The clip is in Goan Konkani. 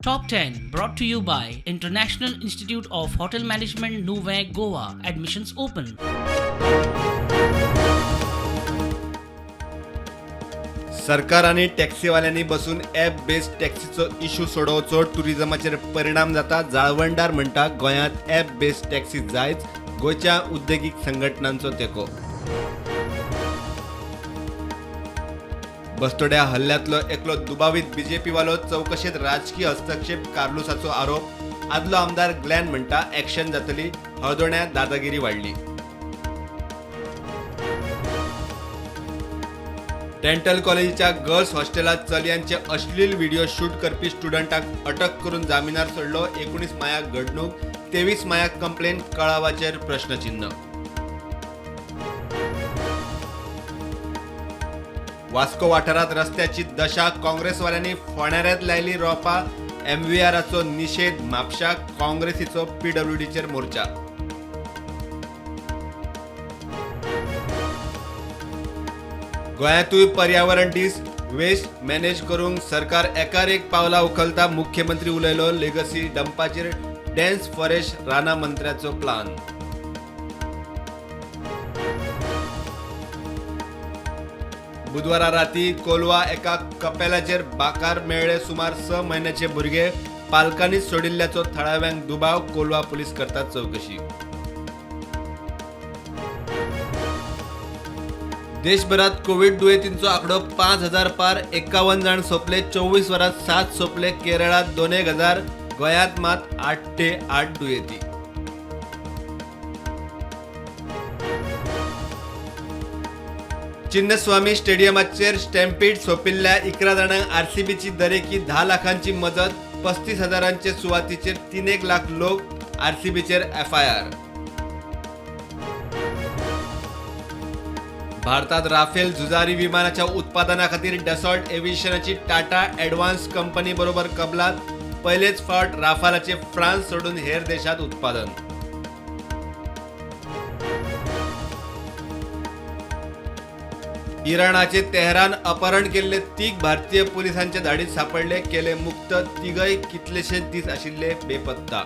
Top 10 brought to you by International Institute of Hotel Management, Nuvem, Goa. Admissions open. सरकार आनी टॅक्सीवाल्यांनी बसून ॲप बेस्ड टॅक्सीचो इशू सोडोवचो. टुरिझमाचेर परिणाम जाता. जाळवणदार म्हणटा गोंयांत ॲप बेस्ड टॅक्सी जायच. गोंयच्या उद्देगीक संघटनांचो तेंको. बस्तोड्या हल्ल्यांतलो एकलो दुबावीत बीजेपीवालो चवकशेंत राजकी हस्तक्षेप कार्लुसाचो आरोप. आदलो आमदार ग्लॅन म्हणटा ॲक्शन जातली. हळदोण्या दादागिरी वाडली. डेंटल कॉलेजीच्या गर्ल्स हॉस्टेलात चलयांचे अश्लील व्हिडिओ शूट करपी स्टुडंटाक अटक करून जामिनार सोडलो. 19 मायाक घडणूक, 23 मायाक कंप्लेन. कळावाचेर प्रश्नचिन्ह. वास्को वाठारात रस्त्याची दशा. काँग्रेसवाल्यांनी फोंड्याऱ्यांत लायली रोपा. एमव्हीआराचो निशेध. म्हापशा काँग्रेसीचो पीडब्ल्यूडीचेर मोर्चा. गोंयांतूय पर्यावरण दीस. वेस्ट मॅनेज करूंक सरकार एकार एक पावलां उखलता. मुख्यमंत्री उलयलो. लेगसी डंपाचेर डेन्स फॉरेस्ट रानां मंत्र्याचो प्लान. बुधवारा राती कोलवा एका कपेलाचेर बाकार मेळ्ळे सुमार 6 म्हयन्याचे भुरगे. पालकांनीच सोडिल्ल्याचो थळाव्यांक दुबाव. कोलवा पुलीस करतात चवकशी. देशभरात कोविड दुयेंतींचो आंकडो 5,000 पार. 51 जाण सोंपले. 24 वरांत 7 सोंपले. केरळात 2,000, गोंयांत मात 8 ते 8 दुयेंती. चिन्नस्वामी स्टेडियमाचेर स्टॅम्पीड सोंपिल्ल्या 11 जाणांक आरसीबीची दरेकी 10 लाखांची मजत. 35,000 सुवातीचेर 3 लाख लोक. आरसीबीचेर एफआयआर. भारतात राफेल झुजारी विमानाच्या उत्पादना खातीर डसॉल्ट एव्हिएशनाची टाटा ॲडव्हान्स कंपनी बरोबर कबलात. पयलेच फावट राफालाचे फ्रांस सोडून हेर देशात उत्पादन. इराणाचे तेहरान अपहरण केल्ले 3 भारतीय पुलिसांच्या धाडीत सापडले. केले मुक्त. तिगय कितलेशेच दीस आशिल्ले बेपत्ता.